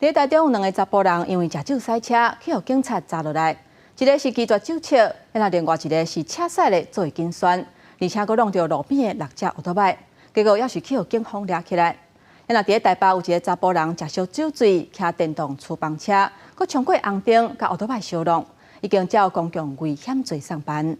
佇台中有兩个查埔人因為食酒駛車，去予警察查落來。一个是拒絕酒測，那另外一个是車駛咧做緊旋，而且閣挵著路邊的六隻歐多擺，結果也是去予警方掠起來。那佇台北有一个查埔人食燒酒醉，騎電動趨幫車，閣衝過紅燈，共歐多擺相挵，已經照公共危險罪送辦。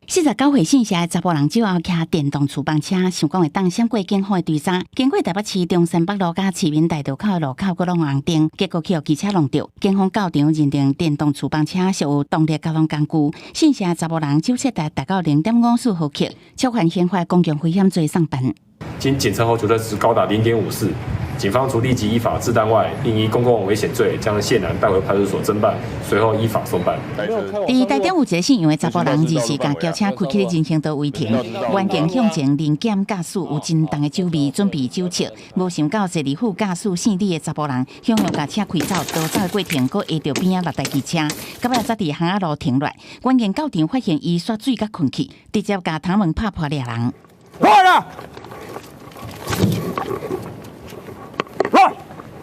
49歲姓謝的查埔人酒後騎電動趨幫車，想講會當閃過警方的追查，經過台北市中山北路佮市民大道口的路口，閣挵紅燈，結果去予機車挵著。警方到場認定電動趨幫車屬有動力交通工具，姓謝的查埔人酒測值達到0.54毫克，觸犯刑法公共危險罪送辦。經檢測後，酒測值高達0.54，警方除立即依法治單外，並依公共危險罪將謝男帶回派出所偵辦，隨後依法送辦。佇台中有一个姓楊的查埔人，二時共轎車開去人行道違停，原警向前臨檢駕駛有真重的酒味，準備酒測，無想到坐佇副駕駛姓李的查埔人，向向共車開走，逃走的過程，閣挨著邊仔六台機車，到尾才佇巷仔路停落來。員警到場發現伊煞醉甲睏去，直接共窗門拍破掠人。來啦！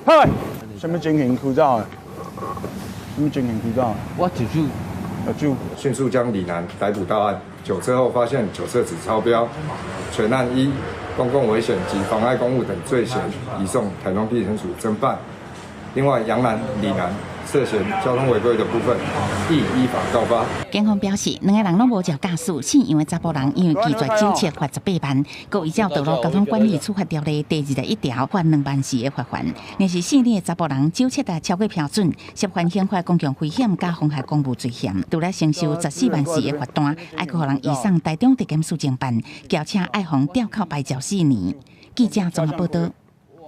來，來，啥物情形開走的？啥物情形開走的？我食酒，食酒。迅速將李男逮捕到案，酒測後發現酒測值超標，全案依公共危險及妨礙公務等罪嫌移送台中地檢署偵辦。另外，楊男、李男涉嫌交通違規的部分，亦依法告發。警方表示，兩个人攏無照駕駛，姓楊的查埔人因為拒絕酒測罰18萬，閣依照道路交通管理處罰條例第21條罰2萬四的罰鍰。若是姓李的查埔人酒測值超過標準，涉犯刑法公共危險佮妨害公務罪嫌，除了承受14萬四的罰單，愛閣予人移送台中地檢署偵辦，轎車愛予吊扣牌照4年。記者綜合報道。